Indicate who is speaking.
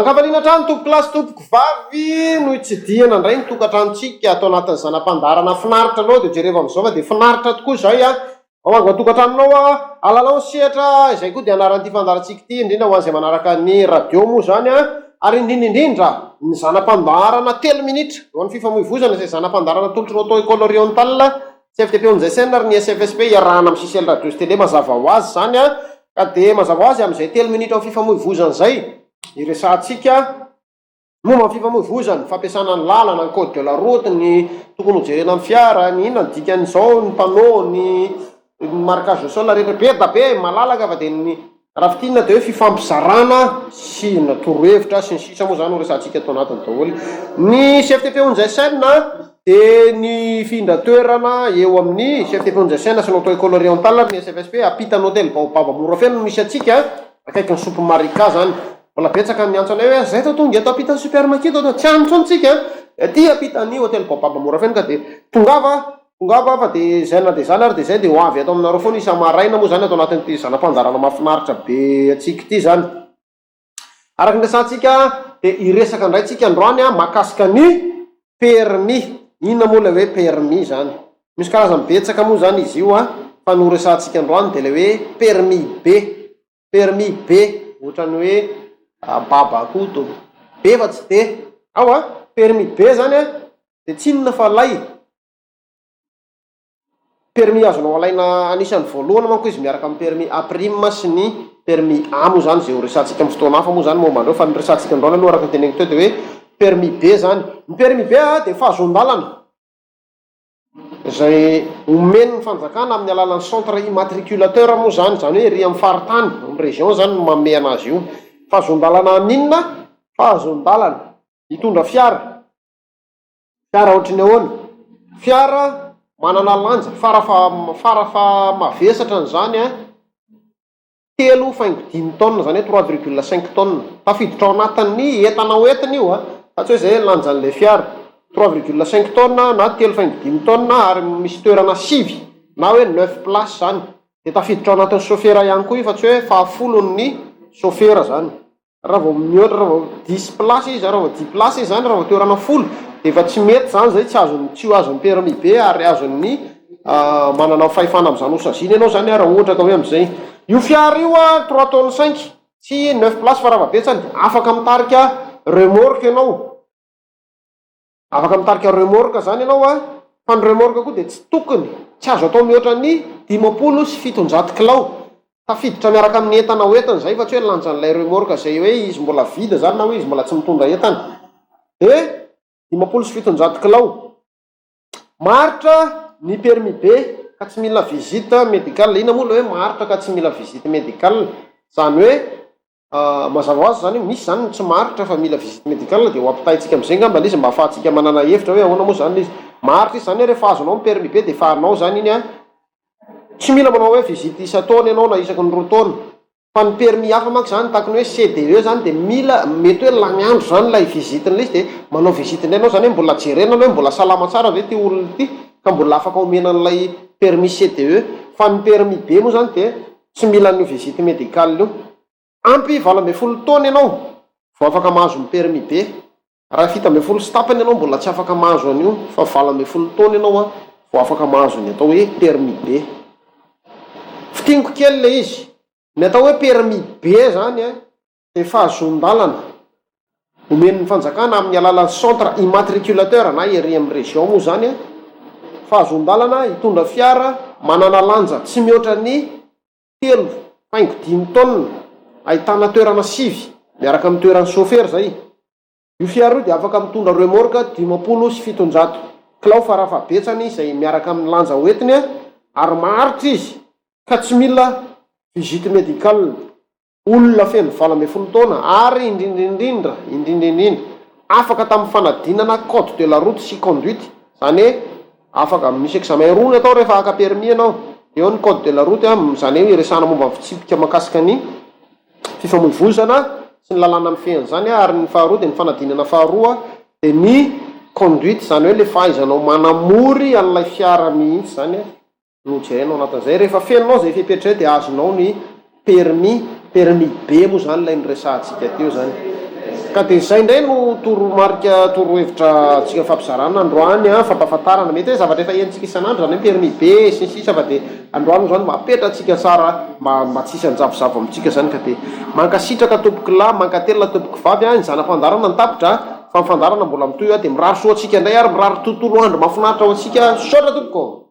Speaker 1: Ankafaliana hatrany tompokolahy sy tompokovavy no hitsidihana indray ny tokantranontsika ato anatin'ny zana-pandaharana finaritra aloha dia jereo amin'izao fa dia finaritra tokoa izay a! Mamangy ao an-tokantranonao a! Alalao ny sehatra izay koa dia anaran'ity fandaharantsika ity indrindra ho an'izay manaraka ny radio moa izany a! Ary indrindra indrindra ny zana-pandaharana telo minitra ho an'ny fifamoivoizana izay zana-pandaharana atolotry ny Auto Ecole Orientale CFTP Onjaisen ary ny SFSP iarahana amin'ny Sicel Radio sy Télé mazava ho azy izany a! Ka dia mazava ho azy amin'izay telo minitra amin'ny fifamoivoizana izay iresahantsika momba ny fifamoivoizana, ny fampiasana ny lalana, ny code de la route, ny tokony ho jerena amin'ny fiara, ny inona ny dikan'izao, ny panneau, ny marquage au sol rehetra be da be, malalaka fa dia ny Raha fintinina dia hoe fifampizarana sy na torohevitra sy ny sisa moa izany no resahantsika ato anatiny daholo. Ny CFTP Onjaisen dia ny findran-toerana eo amin'ny CFTP Onjaisen sy ny Auto Ecole Orientale ary ny SFSP ampitan'ny Hôtel Baobab Morafeno no misy antsika, akaikin'ny Soupe Marika izany. Mbola betsaka ny miantso anay hoe zay vao tonga eto ampitan'ny Super Maki eto, tsy any intsony tsika, aty ampitan'ny Hôtel Baobab Morafeno ka dia tongava. Tongava fa dia izay na dia izany ary dia izay dia ho avy ato aminareo foana isa-maraina moa izany ato anatin'ity zana-pandaharana mahafinaritra be antsika ity izany. Araka ny resahantsika dia hiresaka indray tsika androany mahakasika ny permis. Inona moa ilay hoe permis izany? Misy karazany betsaka moa izany izy io fa ny ho resahantsika androany dia ilay hoe permis B. Permis B ohatran'ny hoe baba koa to. Be fa tsy de. Ao a, permis B zany a de tsy inona fa lay permis azonao alaina anisan'ny voalohany manko izy miaraka amin'ny permis A prime sy ny permis A moa zany zay ho resahantsika amin'ny fotoana hafa moa zany momba an'ireo fa ny resahantsika androany aloha araka ny teneniko teo de hoe permis B zany. Ny permis B a de fahazoan-dalana. Izay omen'ny fanjakana amin'ny alalan'ny centre immatriculateur moa izany, izany hoe ery amin'ny faritany, amin'ny région izany no manome an'azy io. Fahazoan-dalana haninona? Fahazoan-dalana hitondra fiara. Fiara ohatry ny ahoana? Fiara manana lanja farafaha farafaha mavesatrany izany an, 3,5 tonnes, izany hoe 3,5 tonnes. Tafiditra ao anatin'ny entana hoentina io an, fa tsy hoe izay lanjan'ilay fiara. 3,5 tonnes na 3,5 tonnes ary misy toerana sivy na hoe neuf places izany. Dia tafiditra ao anatin'ny sôfera ihany koa io fa tsy hoe fahafolon'ny sôfera izany. Raha vao mihoatra, raha vao dix places izy, raha vao dix places izy zany, raha vao toerana folo dia efa tsy mety zany zay, tsy azon'ny, tsy ho azon'ny permis B ary azon'ny manana fahefana amin'izany ho saziana ianao zany raha ohatra ka hoe amin'izay. Io fiara io a, trois tonnes cinq sy neuf places farafahabetsany, afaka mitarika remorque ianao. Afaka mitarika remorque zany ianao a, fa ny remorque koa dia tsy tokony, tsy azo atao mihoatra ny 750 kilao. Tafiditra miaraka amin'ny entana hoentiny izay fa tsy hoe lanjan'ilay remorque izay hoe izy mbola vide zany na hoe izy mbola tsy mitondra entana. Dia 750 kilao. Maharitra ny permis B ka tsy mila visite médicale. Inona moa ilay hoe maharitra ka tsy mila visite médicale? Izany hoe Mazava ho azy izany hoe misy izany ny tsy maharitra fa mila visite médicale dia ho ampitahintsika amin'izay angamba ilay izy mba ahafahantsika manana hevitra hoe ahoana moa izany ilay izy. Maharitra izy izany hoe rehefa azonao ny permis B dia efa anao izany iny an, tsy mila manao hoe visite isan-taona ianao na isaky ny roa taona. Fa ny permis hafa manko izany tahaka ny hoe CDE izany dia mila, mety hoe lany andro izany ilay visite-n'ilay izy dia manao visite indray ianao izany hoe mbola jerena aloha hoe mbola salama tsara ve ity olona ity ka mbola afaka omena an'ilay permis CDE. Fa ny permis B moa izany dia Tsy mila an'io visite médicale io. Ampy 18 taona ianao vao afaka mahazo ny permis B. Raha 17 sy tapany ianao mbola tsy afaka mahazo an'io fa 18 taona ianao vao afaka mahazo ny atao hoe permis B. Fintiniko kely ilay izy. Ny atao hoe permis B zany dia fahazoan-dalana omen'ny fanjakana amin'ny alalan'ny centre immatriculateur na ery amin'ny région moa izany, fahazoan-dalana hitondra fiara manana lanja tsy mihoatra ny 3,5 taonina, ahitana toerana sivy miaraka amin'ny toeran'ny chauffeur izay. Io fiara io dia afaka mitondra remorque 750 kilao farafahabetsany izay miaraka amin'ny lanja hoentiny ary maharitra izy ka tsy mila visite médicale. Olona feno 18 taona ary indrindra indrindra, indrindra indrindra, afaka tamin'ny fanadinana code de la route sy conduite, izany hoe afaka, misy examen roa ny atao rehefa haka permis ianao, eo ny code de la route, izany hoe iresahana momba ny fitsipika mahakasika ny fifamoivoizana sy ny lalàna mifehy an'izany, ary ny faharoa dia ny fanadinana faharoa dia ny conduite, izany hoe ilay fahaizanao manamory an'ilay fiara mihitsy izany. no jerena ao anatin'izay. Rehefa fenonao izay fepetra izay dia azonao ny permis, permis B moa izany ilay noresahantsika teo izany. Ka dia izay indray no toromarika, torohevitra antsika nifampizarana androany an, fampahafantarana, mety hoe zavatra efa henontsika isan'andro izany hoe permis B sy ny sisa fa dia androany moa izany mba apetratsika tsara mba mba tsy hisy hanjavozavo amintsika izany ka dia mankasitraka tompokolahy, mankatelina tompokovavy an, ny zana-pandaharana no tapitra fa ny fandaharana mbola mitohy an, dia mirary soa antsika indray ary mirary tontolo andro mahafinaritra ho antsika, misaotra tompoko.